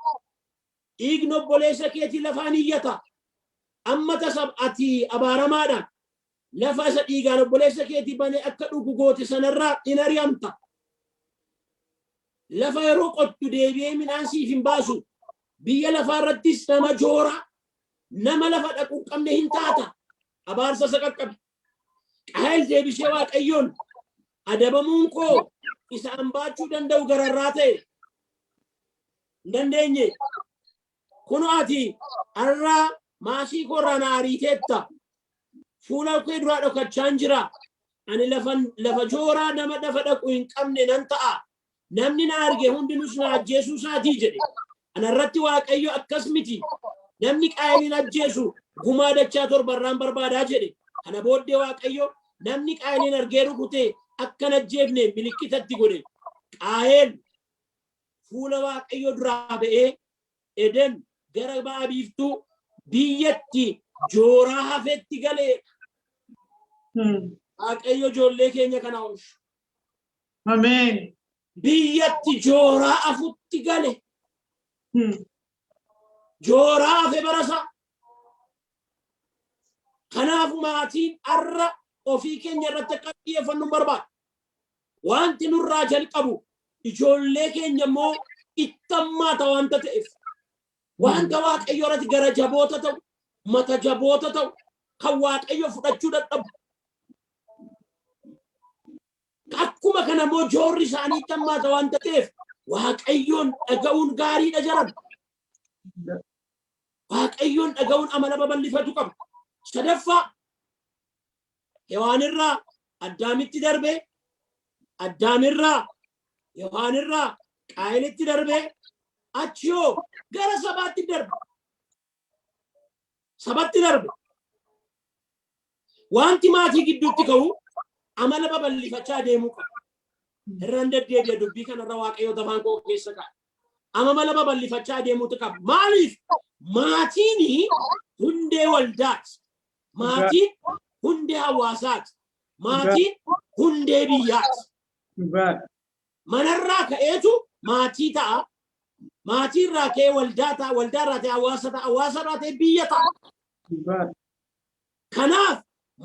B: Dhiigni obboleessa keetii lafaan iyyata. Amma tasa ati abaaramaadha. Lafa isa dhiigaan obboleessa keetii banee akka dhugu goote sanarraa in ari'amta. Lafa yeroo qottu deebi'ee midhaan siif hin baasu. Biyya lafaa irrattis nama jooraa, nama lafa dhaquu hin qabne hin taata." Abaarsa isa qaqqabe. Qaayel deebisee Waaqayyoon, "Adabamuun koo isa an baachuu danda'u gararraa ta'e. Hin dandeenye. Kunoo ati har'a maasii koorraa na ariiteetta. Fuula kee duraa dhokachaan jira. Ani lafa jooraa nama lafa dhaqu hin qabne nan ta'a. Namni na arge hundinus na ajjeesuu isaatii jedhe. Kana irratti Waaqayyo akkas miti. Namni Qaayiliin ajjeesu gumaa dachaa torbarraan barbaadaa jedhe. Kana booddee Waaqayyo namni Qaayiliin argee rukute akka hin ajjeefne milikkita itti godhe. Qaayel fuula Waaqayyo duraa ba'ee Eden gara ba'a biiftuu biyyatti jooraa hafetti galee. Waaqayyo ijoollee keenya kana oolchu.
A: Ameen.
B: Biyyatti jooraa afutti gale. Jooraa hafe barasaa. Kanaaf maatiin har'a ofii keenya irratti akka xiyyeeffannu hin barbaadu. Wanti nurraa jalqabu ijoollee keenya immoo ittammaata wanta ta'eef wanta Waaqayyo irratti gara jaboota ta'u, mata jaboota ta'u, kan Waaqayyo fudhachuu dadhabu. Akkuma kana immoo joorri isaanii ittammaata wanta ta'eef Waaqayyoon dhaga'uun gaariidha jedhan. Waaqayyoon dhaga'uun amala babal'ifatu qaba. Sadaffaa, Hewaanirraa Addaamitti darbe, Addaamirraa Hewaanirraa Qaayilitti darbe, achi hoo gara sabaatti darbe. Sabatti darbe. Wanti maatii gidduutti ka'u amala babal'ifachaa deemuu qaba. Irraan deddeebi'a dubbii kanarra Waaqayyo afaan koo keessa kaa'e. Amala babal'ifachaa deemuutu qaba. Maaliif? Maatiin hundee waldaati. Maatiin hundee hawaasaati. Maatiin hundee biyyaati. Manarraa ka'eetu maatii ta'a. Maatiirraa ka'ee waldaa ta'a. Waldaarraa ta'ee hawaasa ta'a. Hawaasarraa ta'ee biyya ta'a. Kanaaf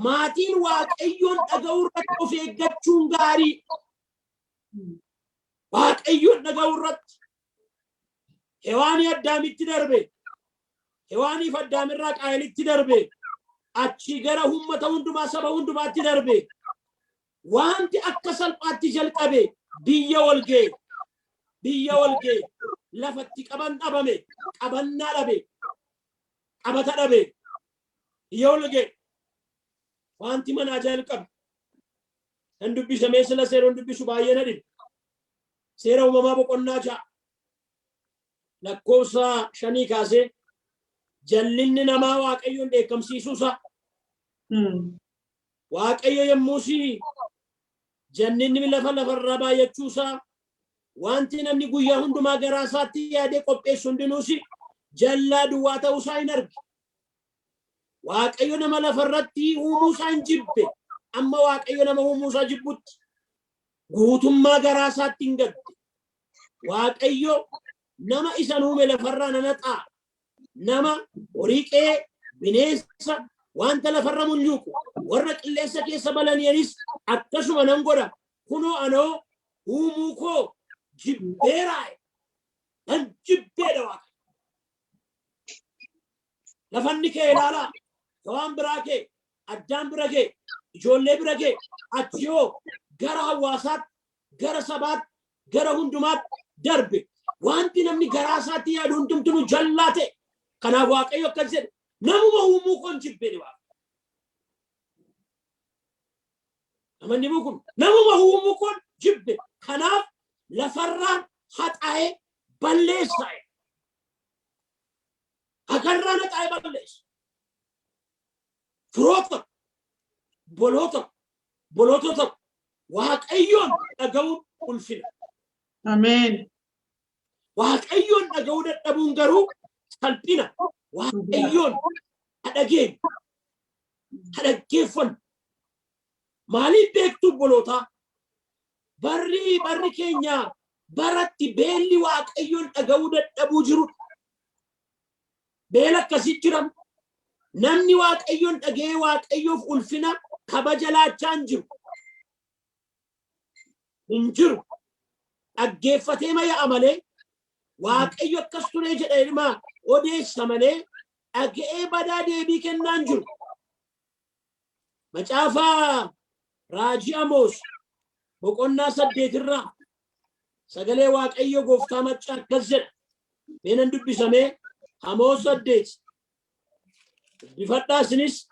B: maatiin Waaqayyoon dhaga'uu irratti of eeggachuun gaarii. Waaqayyoon dhaga'uu irratti. Hewaanii Addaamitti darbe. Hewaaniif Addaamirraa Qaayilitti darbe. Achii gara uummata hundumaa, saba hundumaatti darbe. Wanti akka salphaatti jalqabe biyya wal ga'e. Biyya wal ga'e. Lafatti qaban dhabame. Qabannaa dhabe. Qabata dhabe. Biyya wal ga'e. Wanti manaa jalqabe. Kan dubbisamee sila seeroon dubbisu baay'ee na dhibe. Seera Uumamaa boqonnaa 6 lakkoofsa 5 kaasee jallinni namaa Waaqayyoon dheekkamsiisuusaa. Waaqayyo yommuus jallinni lafa lafarraa baay'achuusaa, wanti namni guyyaa hundumaa garaa isaatti yaadee qopheessu hundinuus jallaa duwwaa ta'uusaa hin arge. Waaqayyo nama lafarratti uumuusaa hin jibbe. Amma Waaqayyo nama uumuusaa jibbutti guutummaa garaa isaatti hin gadde. Waaqayyo nama isan uume lafarraa nan haxaa. Nama, horii qe'ee, bineensa, wanta lafarra munyuuqu, warra qilleensa keessa balani'anis akkasuma nan godha. Kunoo anoo uumuu koo jibbeeraa. Nan jibbeedha Waaqayyo. Lafanni kee ilaalaa. Hewaan biraa kee, Addaam bira kee, ijoollee bira kee, achi hoo gara hawaasaatti, gara sabaatti, gara hundumaatti darbe. Wanti namni garaa isaatti yaadu hundumtuu jallaa ta'e. Kanaaf Waaqayyo akkas jedhe, namuma uumuu koon jibbeedha Waaqa. Namanni kun namuma uumuu koon jibbe. Kanaaf lafarraan haxaa'ee balleessaa. Hakarraan haxaa'ee balleessa. Firoota, boloota, bolootota Waaqayyoon dhaga'uun ulfina.
A: Ameen.
B: Waaqayyoon dhaga'uu dadhabuun garuu salphina. Waaqayyoon dhageenyu, dhaggeeffannu. Maaliif beektu obbolootaa? Barri keenya baratti beelli Waaqayyoon dhaga'uu dadhabuu jirudha. Beela akkasii jiram. Namni Waaqayyoon dhaga'ee Waaqayyoof ulfina kabaja laachaa hin jiru. Hin jiru. Dhaggeeffatee maya'a malee, Waaqayyo akkas turee jedha ilmaa odeessa malee, dhaga'ee badaa deebii kennaa hin jiru. Macaafa Raajii Amoos boqonnaa 8 irraa sagalee Waaqayyo gooftaa maccaa akkas jedha. Mee nan dubbisamee Amoos 8. Dubbifadhaa isinis,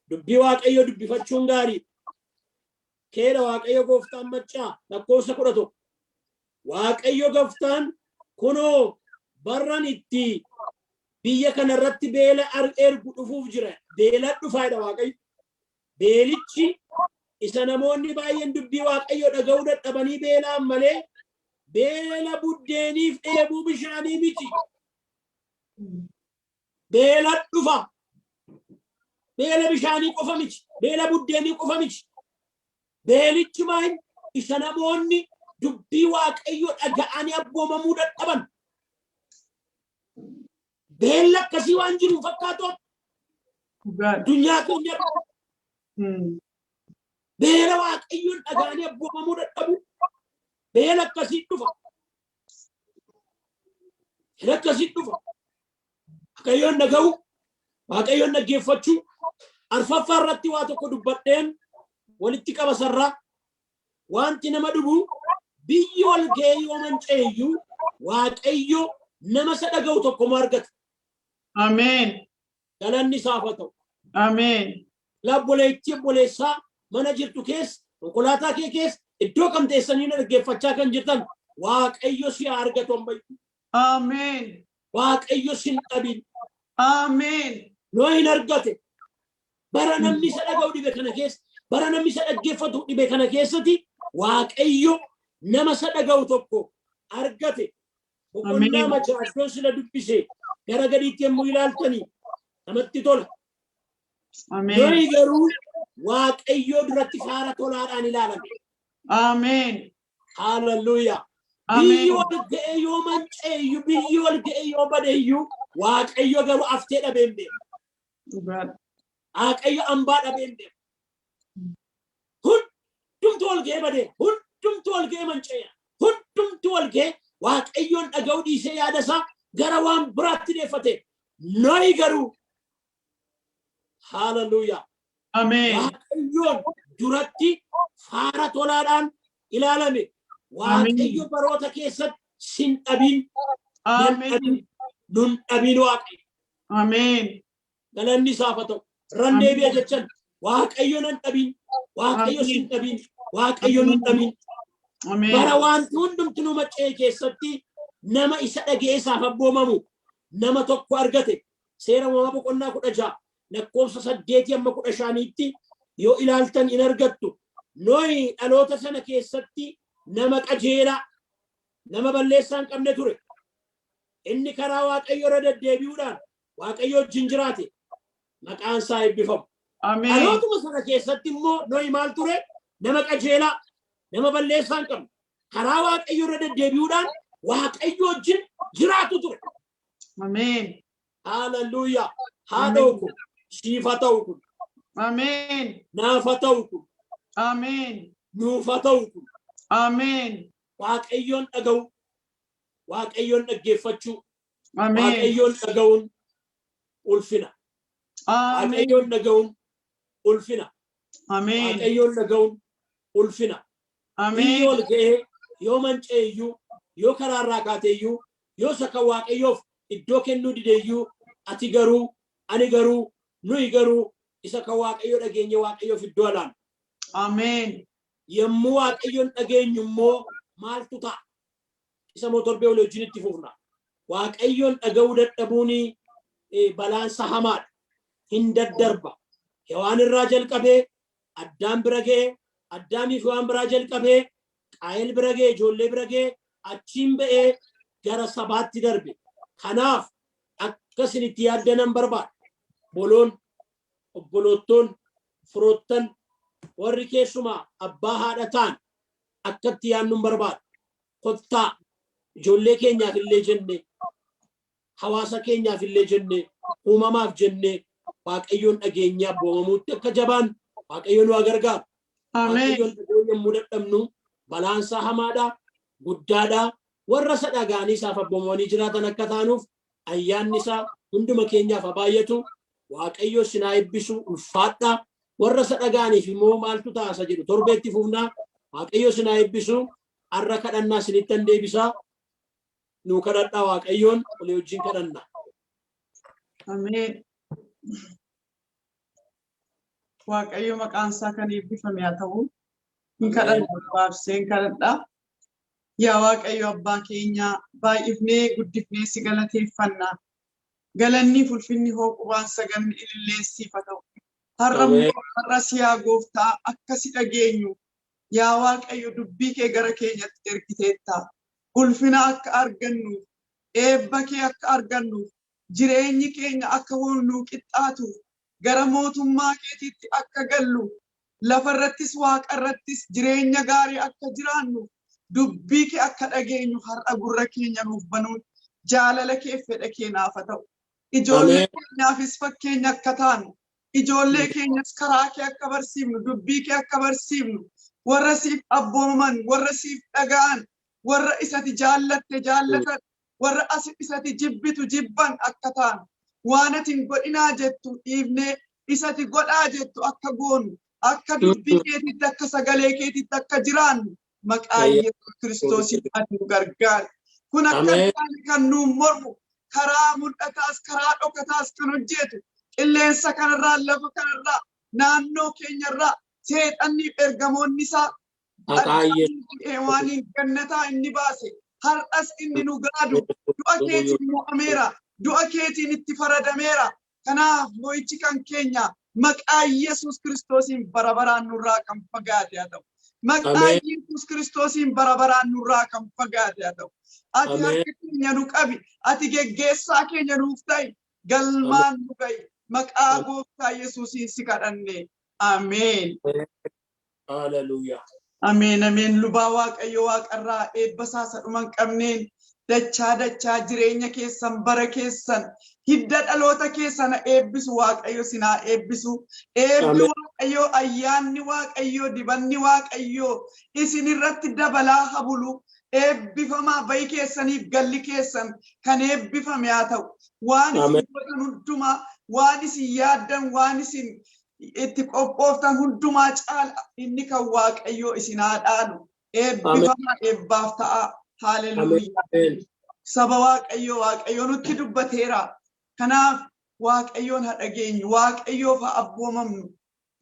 B: dubbii Waaqayyoo dubbifachuun gaarii. Keedha Waaqayyo gooftaan maccaa, lakkoofsa 11. Waaqayyo gooftaan, kunoo, barran itti biyya kanarratti beela ergu dhufuuf jira. Beela dhufaadha Waaqayyo. Beelichi isa namoonni baay'een dubbii Waaqayyo dhaga'uu dadhabanii beelaan malee beela buddeeniif dheebuu bishaanii miti. Beela dhufa. Beela bishaanii qofa miti. Beela buddeenii qofa miti. Beelichi maal? Isa namoonni dubbii Waaqayyo dhaga'anii abboomamuu dadhaban. Beelli akkasii waan jiru fakkaatu addunyaa keenya. Beela Waaqayyoon dhaga'anii abboomamuu dadhabu. Beela akkasii dhufa. Beela akkasii dhufa. Waaqayyoon dhaga'u, Waaqayyoon dhaggeeffachuu. Arfaffaa irratti waa tokko dubbadheen walitti qaba sarraa. Wanti nama dhubu, biyyi wal ga'ee yoo manca'e iyyuu, Waaqayyo nama isa dhaga'u tokko moo argata.
A: Ameen.
B: Galanni isaaf haa ta'u.
A: Ameen.
B: Obboleettii, obboleessaa, mana jirtu keessa, konkolaataa kee keessa, iddoo kam teessanii na dhaggeeffachaa kan jirtan, Waaqayyo si haa argatu ammayyuu.
A: Ameen.
B: Waaqayyo si hin dhabin.
A: Ameen.
B: Noo hin argate. Bara namni isa dhaga'u dhibe kana keessa, bara namni isa dhaggeeffatu dhibe kana keessatti, Waaqayyo nama isa dhaga'u tokko argate. Boqonnaa macaa iddoo sila dubbise gara gadiitti yommuu ilaaltanii namatti tola.
A: Ameen.
B: Nohi garuu Waaqayyoo duratti faara tolaadhaan ilaalame.
A: Ameen.
B: Haaleluyyaa. Biyyi
A: Ameen.
B: wal ga'ee yoo manca'e iyyuu, biyyi wal ga'ee yoo bade iyyuu, Waaqayyo garuu aftee dhabee hin beeku.
A: Dhugaadha.
B: Waaqayyo ambaa dhabee hin beeku. Hundumtu wal ga'ee badeera. Hundumtu wal ga'ee manca'eera. Hundumtu wal ga'ee Waaqayyoon dhaga'uu dhiisee yaada isaa gara waan biraatti deeffate. Nohi garuu, haaleluyyaa.
A: Ameen.
B: Waaqayyoon duratti faara tolaadhaan ilaalame. Waaqayyo baroota keessatti sin dhabin, nan
A: Ameen.
B: dhabin, nun dhabin Waaqayyo.
A: Ameen.
B: Galanni isaaf haa ta'u. Ran deebi'a jechan, Waaqayyo nan dhabin, Waaqayyo sin dhabin, Waaqayyo nun dhabin.
A: Ameen.
B: Bara wanti hundumti nu macca'e keessatti nama isa dhaga'ee isaaf abboomamu nama tokko argate. Seera Uumamaa boqonnaa 16 lakkoofsa 8 amma 15tti yoo ilaaltan in argattu. Nohi dhaloota sana keessatti nama qajeelaa, nama balleessaa hin qabne ture. Inni karaa Waaqayyo irra deddeebi'uudhaan Waaqayyo wajjin jiraate. Maqaan isaa eebbifamu.
A: Ameen.
B: Dhalootuma sana keessatti immoo Nohi maal ture? Nama qajeelaa, nama balleessaa hin qabne. Karaa Waaqayyo irra deddeebi'uudhaan Waaqayyo wajjin jiraatu ture.
A: Ameen.
B: Haaleluyyaa. Haadhoo kun siif haa ta'u kun.
A: Ameen.
B: Naaf haa ta'u kun.
A: Ameen.
B: Nuuf haa ta'u kun.
A: Ameen.
B: Waaqayyoon dhaga'u. Waaqayyoon dhaggeeffachuu.
A: Ameen.
B: Waaqayyoon dhaga'uun ulfina.
A: Ameen.
B: Waaqayyoon dhaga'uun ulfina.
A: Ameen.
B: Waaqayyoon dhaga'uun ulfina. Biyyi
A: Ameen.
B: ol ga'ee yoo manca'e iyyuu, yoo karaarraa kaate iyyuu, yoo isa kan Waaqayyoof iddoo kennuu dide iyyuu, ati garuu, ani garuu, nuyi garuu isa kan Waaqayyoo dhageenye Waaqayyoof iddoo alaanna.
A: Ameen.
B: Yommuu Waaqayyoon dhageenyu immoo maaltu ta'a? Isa immoo torbee olii wajjin itti fufna. Waaqayyoon dhaga'uu dadhabuun balaansa hamaadha. Hin daddarba. Hewaan irraa jalqabee Addaam bira ga'e, Addaamiif Hewaan biraa jalqabee Qaayel bira ga'e, ijoollee bira ga'e, achiin ba'ee gara sabaatti darbe. Kanaaf akka isin itti yaaddanan barbaada. Obboloon, obboloottoon, firoottan, warri keessumaa abbaa haadha ta'an akka itti yaadnuun barbaada. Kottaa ijoollee keenyaaf illee jennee, hawaasa keenyaaf illee jennee, uumamaaf jennee, Waaqayyoon dhageenyee abboomamuutti akka jabaan Waaqayyo nu haa gargaaru.
A: Ameen.
B: Waaqayyoon dhaga'uu yommuu dadhabnu balaansaa hamaadha, guddaadha. Warra isa dhaga'anii isaaf abboomamanii jiraatan akka taanuuf ayyaanni isaa hunduma keenyaaf haa baay'atu. Waaqayyo isin haa eebbisu, ulfaadha. Warra isa dhaga'aniif immoo maaltu ta'a isa jedhu torbeetti fufna. Waaqayyo isin haa eebbisu. Har'a kadhannaa isinittan deebisaa. Nuu kadhadhaa, Waaqayyoon olii wajjin kadhanna.
A: Ameen. Waaqayyo maqaan isaa kan eebbifame haa ta'u. Hin kadhadha, baabsee hin kadhadha. Yaa Waaqayyo abbaa keenya, baay'ifnee guddifnee si galateeffanna. Galanni fulfinni hoo qubaan saganni ililleessiif haa ta'u. Har'a immoo har'as yaa gooftaa akka si dhageenyu yaa Waaqayyo dubbii kee gara keenyatti ergiteetta. Ulfina akka argannuuf, eebba kee akka argannuuf, jireenyi keenya akka nuu qixxaatuuf, gara mootummaa keetiitti akka gallu, lafarrattis waaqarrattis jireenya gaarii akka jiraannu, dubbii kee akka dhageenyu har'a gurra keenya nuuf banuun jaalala kee fedha kee naaf haa ta'u. Ijoollee keenyaafis fakkeenya akka taanu, ijoollee keenyas karaa kee akka barsiifnu, dubbii kee akka barsiifnu, warra siif abboomaman, warra siif dhaga'an, warra isati jaallatte jaallatan, warra as isati jibbitu jibban akka taanu, waan ati hin godhinaa jettu dhiifnee isati godhaa jettu akka goonu, akka dubbii keetitti, akka sagalee keetitti akka jiraannu maqaa Yesuus Kiristoosiin ati nu gargaari. Kun akka taane kan nuun mormu, karaa mul'ataas karaa dhokataas kan hojjetu, qilleensa kanarraa, lafa kanarraa, naannoo keenyarraa seexanniif ergamoonni isaa Hewaaniin gannataa inni baase har'as inni nu gaadu du'a keetiin mo'ameera, du'a keetiin itti faradameera. Kanaaf mo'ichi kan keenya maqaa Yesuus Kiristoosiin bara baraan nurraa kan fagaate haa ta'u. Maqaa Yesuus Kiristoosiin bara baraan nurraa kan fagaate haa ta'u. Ati harka keenya nu qabi, ati geggeessaa keenya nuuf ta'i, galmaan nu ga'i. Maqaa gooftaa Yesuusiin si kadhanne. Ameen.
B: Hallelujah.
A: Ameen, ameen. Lubaa, Waaqayyo waaqarraa eebba isaa isa dhuma hin qabneen dachaa dachaa jireenya keessan, bara keessan, hidda dhaloota keessan eebbisu. Waaqayyo sinaa eebbisu. Eebbi Waaqayyo, ayyaanni Waaqayyo, dibanni Waaqayyo isin irratti dabalaa habulu. Eebbifamaa, bayi keessaniif galli keessan kan eebbifame haa ta'u. Waan isin godhan hundumaa, waan isin yaaddan, waan isin itti qophooftan hundumaa caala inni kan Waaqayyoo isin haa dhaalu. Eebbifamaa, eebbaaf ta'a. Haaleluyyaa. Saba Waaqayyoo, Waaqayyo nutti dubbateera. Kanaaf Waaqayyoon haa dhageenyu, Waaqayyoof haa abboomamnu.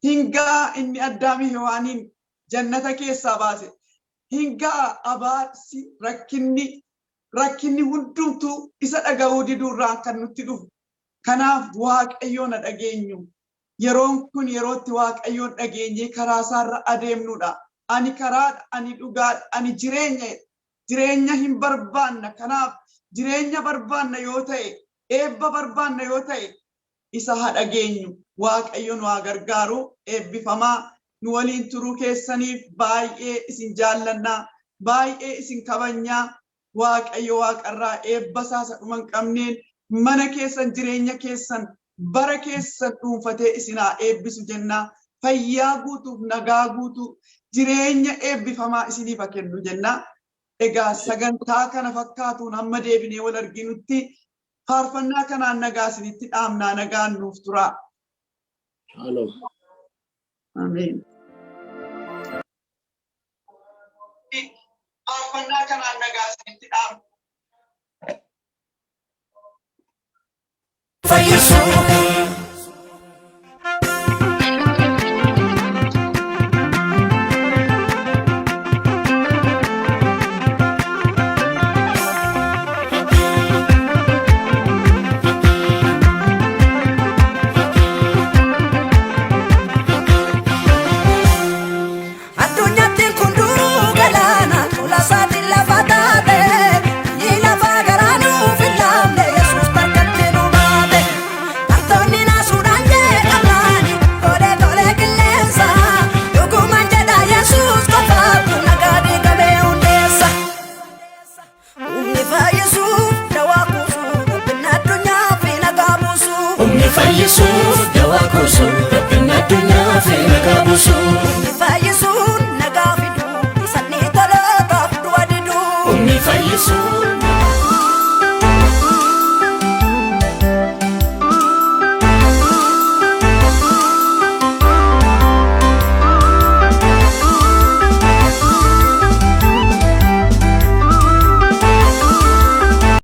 A: Hingaa inni Addaamii Hewaaniin jannata keessaa baase. Hingaa abaarsi, rakkinni hundumtuu isa dhaga'uu diduurraan kan nutti dhufu. Kanaaf Waaqayyoon haa dhageenyu. Yeroon kun yerootti Waaqayyoon dhageenyee karaa isaarra adeemnudha. Ani karaadha, ani dhugaadha, ani jireenya. Jireenya hin barbaanna. Kanaaf jireenya barbaanna yoo ta'e, eebba barbaanna yoo ta'e, isa haa dhageenyu. Waaqayyo nu haa gargaaru. Eebbifamaa, nu waliin turuu keessaniif baay'ee isin jaallannaa, baay'ee isin kabajnaa. Waaqayyo waaqarraa eebba isaa isa dhuma hin qabneen mana keessan, jireenya keessan, bara keessan dhuunfatee isin haa eebbisu jennaa. Fayyaa guutuuf nagaa guutuu, jireenya eebbifamaa isiniif haa kennu jennaa. Egaa sagantaa kana fakkaatuun hamma deebinee wal arginutti faarfannaa kanaan nagaa isinitti dhaamnaa, nagaan nuuf turaa.
B: Shalom.
A: Ameen. Faarfannaa kanaan nagaa isinitti dhaamna.
C: Fayyisuu. Addunyaatti kun duruu galaana tola isaatiin lafa taate, biyyi lafaa garaa nuuf hin laafne, Yesuus tarkatti nu baate. Bartoonni naasuudhaan jeeqamnaani tolee tolee qilleensa, dhugumaan jedha, Yesuus qofaatu nagaa diigamee hundeessa. Humni fayyisuuf dawaa kuusuu, rabbinni addunyaa fi nagaa buusu.
D: Humni fayyisuuf dawaa kuusu, rabbinni addunyaa fi nagaa buusu.
C: Humni